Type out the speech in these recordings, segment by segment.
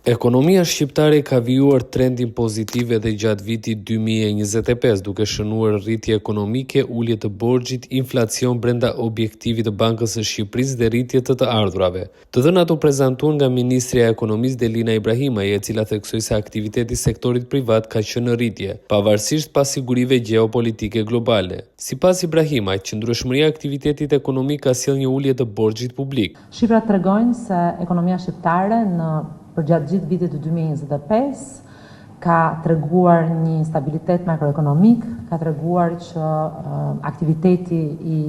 Ekonomia shqiptare ka vijuar trendin pozitiv edhe gjatë vitit 2025, duke shënuar rritje ekonomike, ulje të borxhit, inflacion brenda objektivit të Bankës së Shqipërisë dhe rritje të të ardhurave. Të dhënat u prezantuan nga ministrja e Ekonomisë Delina Ibrahimaj, e cila theksoi se aktiviteti i sektorit privat ka qenë në rritje, pavarësisht pasigurive gjeopolitike globale. Sipas Ibrahimajt, qëndrueshmëria e aktivitetit ekonomik ka sjellë një ulje të borxhit publik. Shifrat tregojnë se ekonomia shqiptare në përgjatë gjithë vitit 2025 ka treguar një stabilitet makroekonomik, ka treguar që aktiviteti i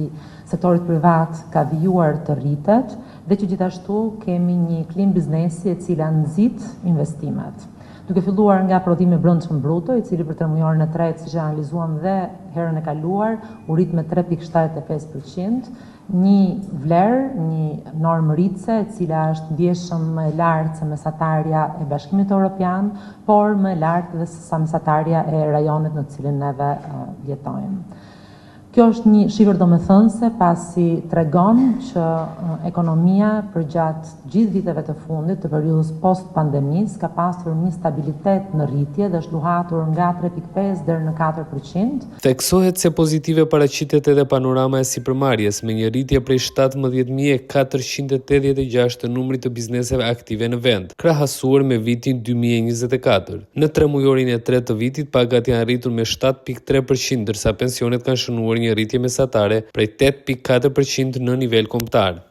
sektorit privat ka vijuar të rritet dhe që gjithashtu kemi një klimë biznesi e cila nxit investimet. Duke filluar nga prodhimi i brendshëm bruto, i cili për tremujorin e tretë, siç e analizuam dhe herën e kaluar, u rrit me 3.75%, Një vlerë, një normë rritëse e cila është ndjeshëm më e lartë se mesatarja e Bashkimit Europian, por më e lartë edhe se sa mesatarja e rajonit në të cilin neve jetojmë. Kjo është një shifër domethënëse pasi tregon që ekonomia përgjatë gjithë viteve të fundit të periudhës post pandemisë ka pasur një stabilitet në rritje dhe është luhatur nga 3.5 deri në 4%. Theksohet se pozitive paraqitet edhe panorama e sipërmarrjes, me një rritje prej 17.486 të numrit të bizneseve aktive në vend, krahasuar me vitin 2024. Në tremujorin e tretë të vitit, pagat janë rritur me 7.3%, ndërsa pensionet kanë shënuar një rritje mesatare prej 8.4% në nivel kombëtar.